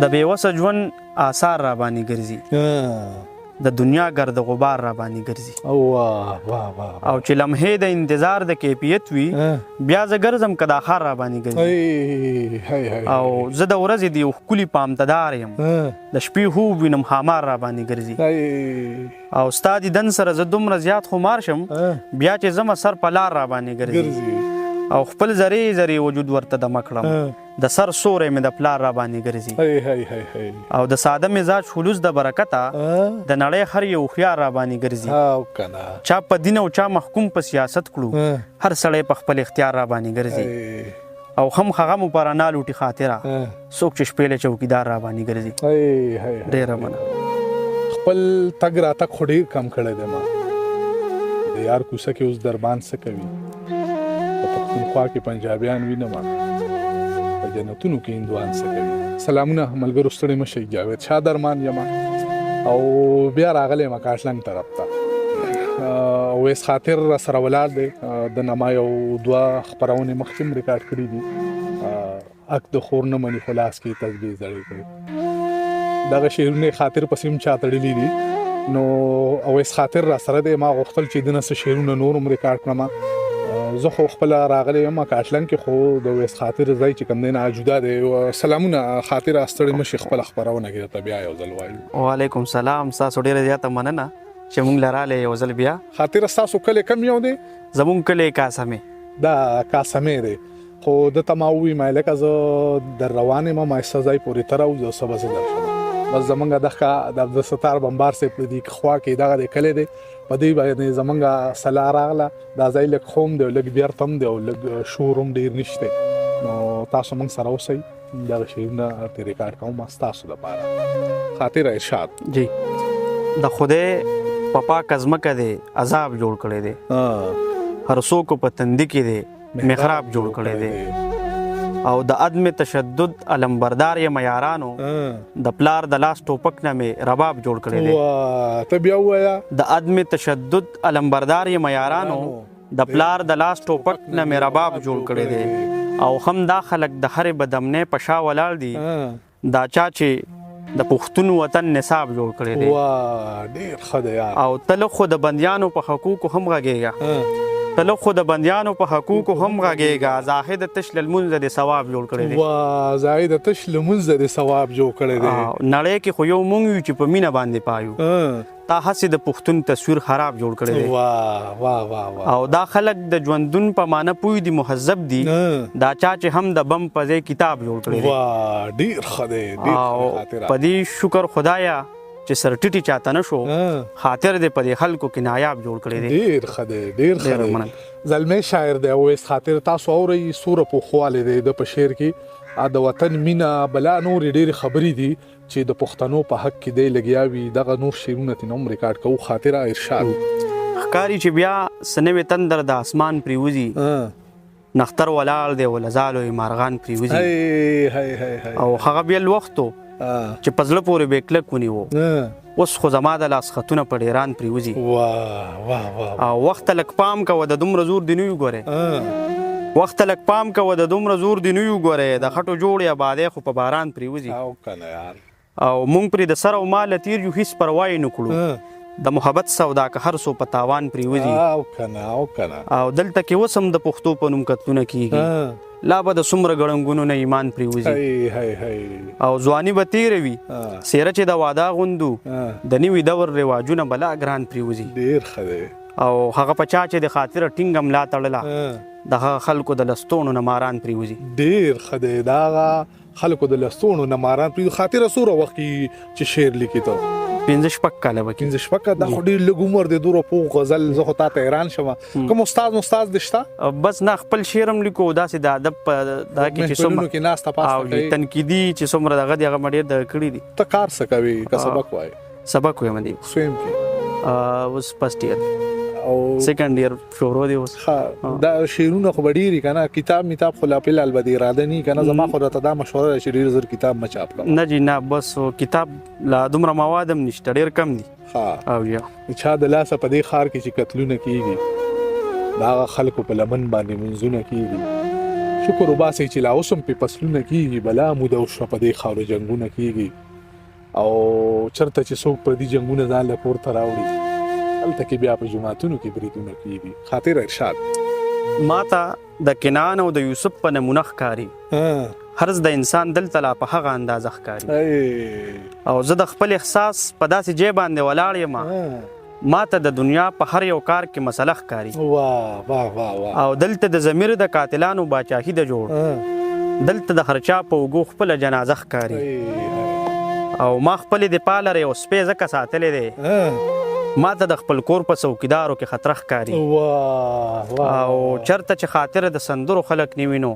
د بې وسه ژوند آثار را باندې ګرځي، د دنیا ګرد غبار را باندې ګرځي. واه واه واه. او چې لمحې د انتظار د کیفیت وي، بیا زه ګرځم که دا ښار را باندې ګرځي. او زه د ورځې د یو ښکلي پامتدار یم، د شپې خوب وینم ښامار را باندې ګرځي. او ستا دیدن سره زه دومره زیات خمار شم، بیا چې زما سر په لار را باندې ګرځي. او خپل ذرې ذرې وجود ورته دمه کړم، د سر سوری مې د پلار را باندې ګرځي. او د ساده مزاج خلوص د برکته د نړۍ هر یو هوښیار را باندې ګرځي. چا په دین او چا محکوم په سیاست کړو، هر سړی په خپل اختیار را باندې ګرځي. او هم هغه مو پر انا لوټي خاطره، څوک چې شپې له چوکیدار را باندې ګرځي. ډېره مننه. خپل تګ راتګ خو ډېر کم کړی دی ما. د یار کوڅه کې اوس دربان څه کوي، په پښتونخوا کې پنجابیان وینم، په جنتونو کې هندوان څه کوي. سلامونه ملګرو، ستړي مه شئ. جاوید شاه درمان یم او بیا راغلی یم کاټلنګ طرف ته. اویس خاطر را سره ولاړ دی. د نما یو دوه خپرونې مخکې هم ریکارډ کړي دي. اک د خور نه مني خو لاس کې تسبیح زړې کړي، دغه شعرونه خاطر پسې هم چا تړلي دي. نو اویس خاطر را سره دی. ما غوښتل چې دنه څه شعرونه نور هم ریکارډ کړم. زه خو خپله راغلی یم کاټلنګ کې، خو د اویس خاطر ځای چې کوم دی نه جدا دی. سلامونه خاطر، ستړي مه شي، خپله خپرونه کې درته بیا یو ځل وایو. وعلیکم سلام، ستاسو ډېره زیاته مننه چې مونږ له راغلی یو ځل بیا. خاطر، ستاسو کلی کوم یو دی؟ زمونږ کلی کاسمې. دا کاسمې دی. خو ده ته ما وویل، ما لکه زه در روان یم، ما څه ځای پورې ته راوځه، څه به زه درشم. بس زمونږ دغه د عبدالستار بمبار صاحب په دې خوا کې دغه دی کلی دی. په دې باندې زمونږ سلا راغله. دا ځای لږ ښه هم دی او لږ بیرته هم دی او لږ شور هم ډېر نشته. نو تاسو موږ سره اوسئ، دغه شعرونه ترې ریکارډ کوم ستاسو دپاره. خاطر ارشاد. جی. د خدای په پاکه ځمکه دی عذاب جوړ کړی دی، هر څوک په تندي کې دی محراب جوړ کړی دی. او د عدم تشدد علمبردار یم یارانو، د پلار د لاس ټوپک نه مې رباب جوړ کړی دی. ته بیا ووایه. د عدم تشدد علمبردار یم یارانو، د پلار د لاس ټوپک نه مې رباب جوړ کړی دی. او هم دا خلک د هرې بدمنۍ په شا ولاړ دي، دا چا چې د پښتون وطن نصاب جوړ کړی دی. ډېر ښه دی یار. او ته لږ خو د بندیانو په حقوقو هم غږېږه، ته لږ خو د بندیانو په حقوقو هم غږېږه، زاهد تش له لمونځه دې ثواب جوړ کړی دی. واه، زاهد تش له لمونځه دې ثواب جوړ کړی دی. نړۍ کې خو یو مونږ یو چې په مینه باندې پایو، تا هسې د پښتون تصویر خراب جوړ کړی دی. واه واه واه واه. او دا خلک د ژوندون په معنی پوه دي، مهذب دي، دا چا چې هم د بم په ځای کتاب جوړ کړی دی. واه، ډېر ښه دی، ډېر ښه دی خاطره. په دې شکر خدایا چې سرټیټي چاته نه شو، خاطر دې په دې خلکو کې نایاب جوړ کړی دی. ډېر ښه دی، ډېر ښه دی. زلمی شاعر دی اویس خاطر. تاسو اورئ څومره پوخوالی دی د په شعر کې، د وطن مینه، بلا نورې ډېرې خبرې دي چې د پښتنو په حق کې دی لګیا وي. دغه نور شعرونه ترې هم ریکارډ کوو. خاطره ارشاد. ښکاري چې بیا څه نوې تندر د اسمان پرېوځي، نختر ولاړ دی او له ځالو یې مارغان پرېوځي. او هغه بیا لوښتو چې په زړه پورې به یې کلک ونیو، اوس خو زما د لاس خطونه په ډېران پرېوځي. او وخت ته لږ پام کوه، د دومره زور دې نه وي ګورې، وخت ته لږ پام کوه، د دومره زور دې نه وي ګورې، د خټو جوړې ابادۍ خو په باران پرېوځي. او مونږ پرې د سر او مال تېر یو، هیڅ پروا یې نه کړو، د محبت سودا که هر څو په تاوان پرېوځي. او دلته کې اوس هم د پښتو په نوم قتلونه کیږي، لا به د څومره ګړنګونو نه ایمان پرېوځي. او ځواني به تېره وي، څېره چې د واده غوندو، د نوي دور رواجونه به لا ګران پرېوځي. ډېر ښه دی. او هغه په چا چې د خاطره ټینګه ملا تړله، د هغه خلکو د لستوڼو نه ماران پرېوځي. ډېر ښه دی، د هغه خلکو د لستوڼو نه ماران پرېوځي. خاطره څومره وخت کېږي چې شعر لیکې ته؟ 5-6 کاله به کېږي. 5-6 کاله؟ دا خو ډېر لږ عمر دی، دومره پوه غزل. زه خو تا ته حیران شوم. کوم استاد مستاد دې شته؟ بس نه، خپل شعر هم لیکو، داسې د ادب په دغه کې چې څومره محفلونو کې ناسته پاسته کوې؟ تنقیدي چې څومره دغه دی، هغه مې ډېر دغه کړي دي. ته کار څه کوې که سبق وایې؟ سبق وایم دی. سویم کې؟ اوس فرست ایر. او سیکنډ ایر شروع دی اوس. ښه، دا شعرونه خو به ډېر که نه، کتاب میتاب خو لا فلحال به دې اراده نه که نه؟ زما خو راته دا مشوره ده چې ډېر زر کتاب مه چاپ کوه. نه جی نه، بس کتاب لا دومره مواد هم نشته، ډېر کم دي. او یا. چا د لاسه په دې ښار کې چې قتلونه کېږي، د هغه خلکو په لمن باندې منځونه کېږي، شکر وباسئ چې لا اوس هم پې فصلونه کیږي، بلا موده وشوه په دې خاوره جنګونه کیږي، او چرته چې څوک پردي جنګونه ځان له کور ته راوړي هلته کې بیا په جوماتونو کې بریدونه کیږي. خاطر ارشاد. ماته د کنعان او د یوسف په نمونه ښکاري، هرڅ د انسان دلته لا په هغه اندازه ښکاري، او زه د خپل احساس په داسې ځای باندې ولاړ یم، ماته د دنیا په هر یو کار کې مسله ښکاري. واه واه واه واه. او دلته د ضمیر د قاتلانو باچاهي د جوړ، دلته د هرچا په اوږو خپله جنازه ښکاري. او ما خپلې دفاع لره یو سپی ځکه ساتلی دی، ماته د خپل کور په څوکیدارو کې خطر ښکاري. او چرته چې خاطر د سندرو خلک نه وینو،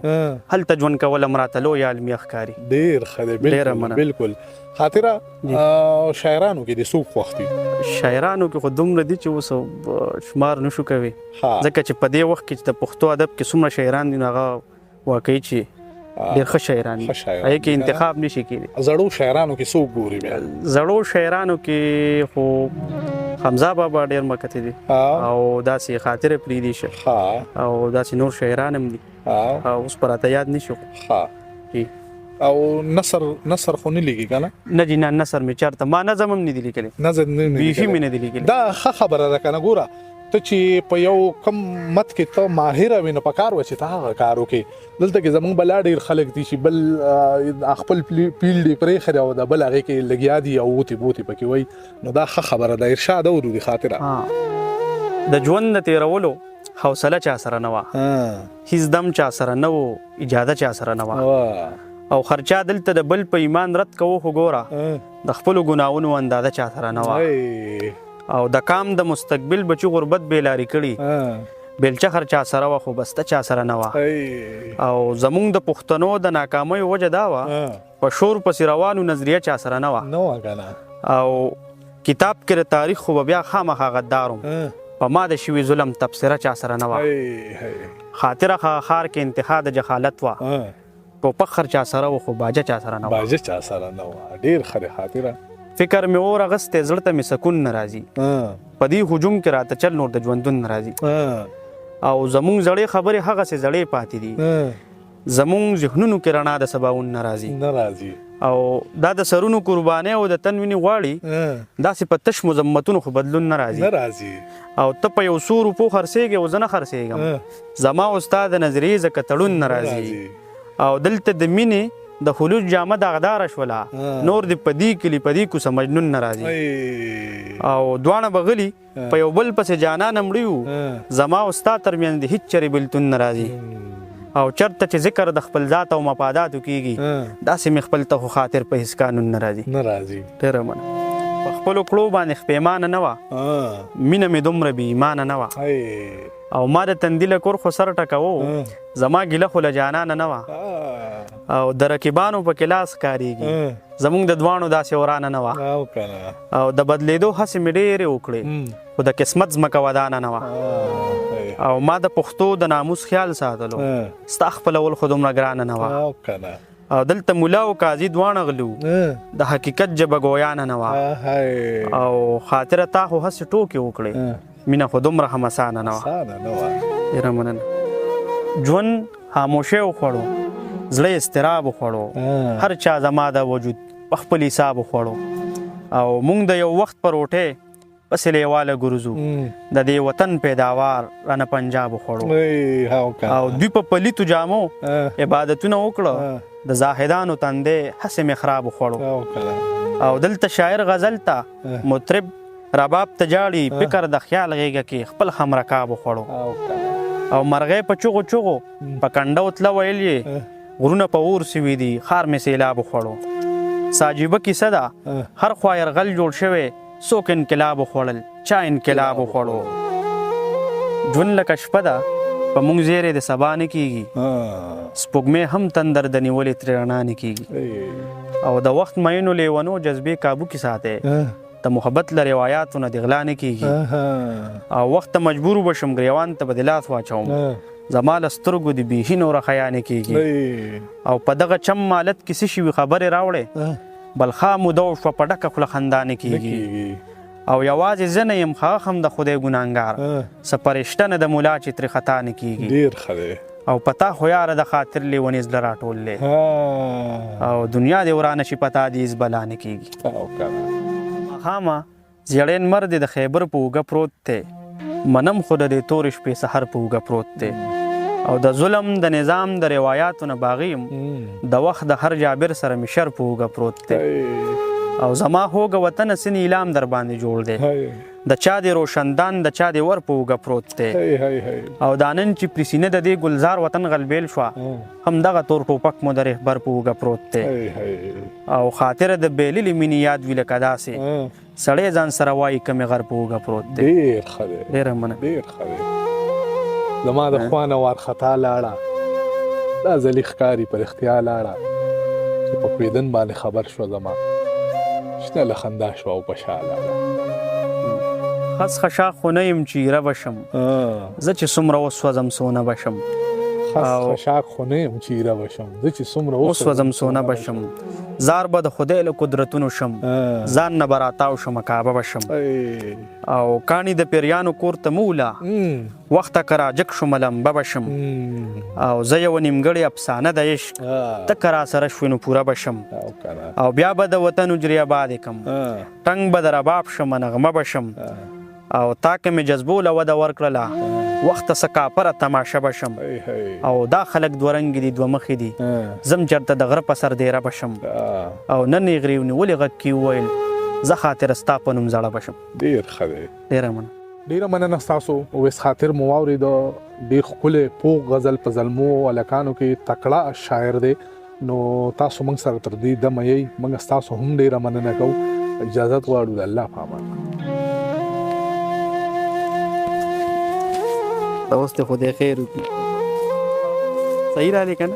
هلته ژوند کول هم راته لویه المیه ښکاري. ډېر ښه دی، بالکل بالکل. خاطره شاعرانو کې د څوک خوښ دي؟ شاعرانو کې خو دومره دي چې اوس شمار نشو کوي، ځکه چې په دې وخت کې چې د پښتو ادب کې څومره شاعران دي، نو هغه واقعي چې ډېر ښه شاعران دي، هغې کې انتخاب نشي کېدی. زړو شاعرانو کې څوک ګوري بیا؟ زړو شاعرانو کې خو حمزه بابا ډېر مکتې دي، او داسې خاطر پریدي شه، او داسې نور شاعران هم دي، اوس پر راته یاد نشو. او نثر، نثر خو نه لیکي کنه؟ نه جی نه، نثر مې چرته ما نظم هم نه دی لیکلی. نظم نه دی بیخي مې نه دی لیکلی. دا ښه خبره ده کنه. ګوره ته چې په یو کم مت کې ته ماهر وې نو پکار و چې ته هغه کار وکړې. دلته کې زمونږ بلا ډېر خلک دي چې بل خپل پیل دی پرېښی دی او د بل هغې کې لګیا دي او اوتې بوتې پکې وایي، نو دا ښه خبره ده. ارشاد اورو دي خاطره. د ژوند د تېرولو حوصله چا سره نه وه، هیڅ دم چا سره نه و، اجازه چا سره نه وه، او خرچا دلته د بل په ایمان رد کوو، خو ګوره د خپلو ګناهونو اندازه چا سره نه وه. او د کام د مستقبل بچو غربت بې لارې کړي، بیلچه خرچا سره وه خو بسته چا سره نه وه. او زمونږ د پښتنو د ناکامیو وجه دا وه، په شور پسې روانو نظریه چا سره نه وه. او کتاب کې د تاریخ خو به بیا خامخا غدار وم، په ما د شوي ظلم تبصره چا سره نه وه. خاطره ښار کې انتها د جهالت وه، ټوپک خرچا سره و خو باجه چا سره نه وه. باجه چا سره نه وه. ډېر ښه دی خاطره. فکر مې اور اخیستی، زړه ته مې سکون نه راځي، په دې هجوم کې راته چل نور د ژوندون نه راځي. او زمونږ زړې خبرې هغسې زړې پاتې دي، زمونږ ذهنونو کې رڼا د سباوون نه راځي. نه راځي. او دا د سرونو قربانۍ او د تن وینې غواړي، داسې په تش مذمتونو خو بدلون نه راځي. نه راځي. او ته په یو څو روپو خرڅېږې او زه نه خرڅېږم، زما او ستا د نظریې ځکه تړون نه راځي. او دلته د مینې د خلوص جامه داغداره شوله، نور دې په دې کلي په دې کوڅه مجنون نه راځي. او دواړه به غلي په یو بل پسې جانانه مړي وو، زما او ستا ترمنځ دې هیڅ چېرې بېلتون نه راځي. او چرته چې ذکر د خپل ذات او مفاداتو کیږي، داسې مې خپل ته خو خاطر په هیڅ قانون نه راځي. نه راځي. ډېره مننه. په خپلو کړو باندې خپېمانه نه وه، مینه مې دومره بې ایمانه نه وه. او ما د تندي له کور خو سر ټکوو، زما ګیله خو له جانانه نه وه. او د رقیبانو په کې لاس ښکارېږي، زمونږ د دواړو داسې ورانه نه وه. او د بدلېدو هڅې مې ډېرې وکړې، خو د قسمت ځمکه ودانه نه وه. او ما د پښتو د ناموس خیال ساتلو، ستا خپلول خو دومره ګرانه نه وه. او دلته مولا او قاضي دواړه غلي وو، د حقیقت ژبه ګویانه نه وه. او خاطره تا خو هسې ټوکې وکړې، مینه خو دومره هم اسانه نه وه. ډېره مننه. ژوند خاموشۍ وخوړو، زړه اضطراب وخوړو، هر چا زما د وجود په خپل حساب وخوړو. او مونږ د یو وخت پر روټۍ پسې لیواله ګرځو، د دې وطن پیداوار رانه پنجاب وخوړو. او دوی په پلیتو جامو عبادتونه وکړه، د زاهدانو تندې هسې محراب وخوړو. او دلته شاعر غزل ته مطرب رباب ته جاړي، فکر د خیال غېږه کې خپل همرکاب وخوړو. او مرغۍ په چغو چغو په کنډو تله ویل یې، غرونه په اور سوي دي، ښار مې سیلاب وخوړو. ساجیبه کیسه ده، هر خوا یرغل جوړ شوی، څوک انقلاب وخوړل، چا انقلاب وخوړو. ژوند لکه شپه ده، په موږ زیری د سبا نه کیږي، سپوږمۍ هم تندر د نیولې ترې رڼا نه کیږي. او د وخت مینو لیونو جذبې کابو کې ساتي، د محبت له روایاتو نه د غلا نه کیږي. او وخت ته مجبور وبشم، ګریوان ته به د لاس واچوم، زما له سترګو دې بیخي نوره حیا نه کیږي. او په دغه چم حالت کې څه شي وي خبرې راوړې، بلخا موده وشوه په ډکه خوله خندا نه کیږي. او یوازې زه نه یم، هغه هم د خدای ګناهګار، څه فرشته نه د مولا چې ترې خطا نه کیږي. ډېر ښه دی. او پتا خو یاره د خاطر لیونی زړه راټول دی او دنیا دې ورانه شي، پتا دې هېڅ بلا نه کېږي. ماښامه زیړی لمر دې د خیبر په اوږه پروت دی، منم خو د دې تورې شپې سحر په اوږه پروت دی. او د ظلم د نظام د روایاتو نه باغي یم، د وخت د هر جابر سره مې شر په اوږه پروت دی. او زما هوږه وطنه څه نیلام در باندې جوړ دی، د چا دې روشندان د چا دې ور په اوږه پروت دی. او دا نن چې پرې سینه د دې ګلزار وطن غلبېل شوه، هم دغه تور ټوپک مو د رهبر په اوږه پروت دی. او خاطر د بېللې مینې یاد وي لکه داسې سړی ځان سره وایي که مې غر په اوږه پروت دی. ډېر ښه دی، ډېره مننه، ډېر ښه دی. زما د خوا نه وارخطا لاړه، دا ځلي ښکاري په رښتیا لاړه، چې په کویدن باندې خبر شوه زما، شنه له خندا شوه او په شا لاړه. خس خشاک خو نه یم چې ایره به شم، زه چې څومره وسوځم څونه به شم. خس خشاک خو نه یم چې ایره به شم، زه چې څومره وسوځم څونه به شم. زار به د خدای له قدرتونو شم، ځان نه به راتاو شم کعبه به شم. او کاڼي د پیریانو کور ته مه وله، وخته که راجک شومه لمبه به شم. او زه یوه نیمګړې افسانه د عشق، ته که راسره شوې نو پوره به شم. او بیا به د وطن حجرې ابادې کم، ټنګ به د رباب شمه نغمه به شم. او تا که مې جذبو له وده ورکړله، وخته څه کاپره تماشه به شم. او دا خلک دوه رنګې دي دوه مخې دي، زم چېرته د غره په سر دېره به شم. او نن یې غریو نیولې غږ کې وویل، زه خاطر ستا په نوم زړه به شم. ډېر ښه دی، ډېره مننه، ډېره مننه ستاسو. اویس خاطر مو واورېده، ډېر ښکلی پوخ غزل په زلمو هلکانو کې تکړه شاعر دی. نو تاسو موږ سره تر دې دمه یئ، موږ ستاسو هم ډېره مننه کوو. اجازت غواړو، د الله په امان. دا اوس دې خدای خیر وکړي. صحیح راغلی که نه؟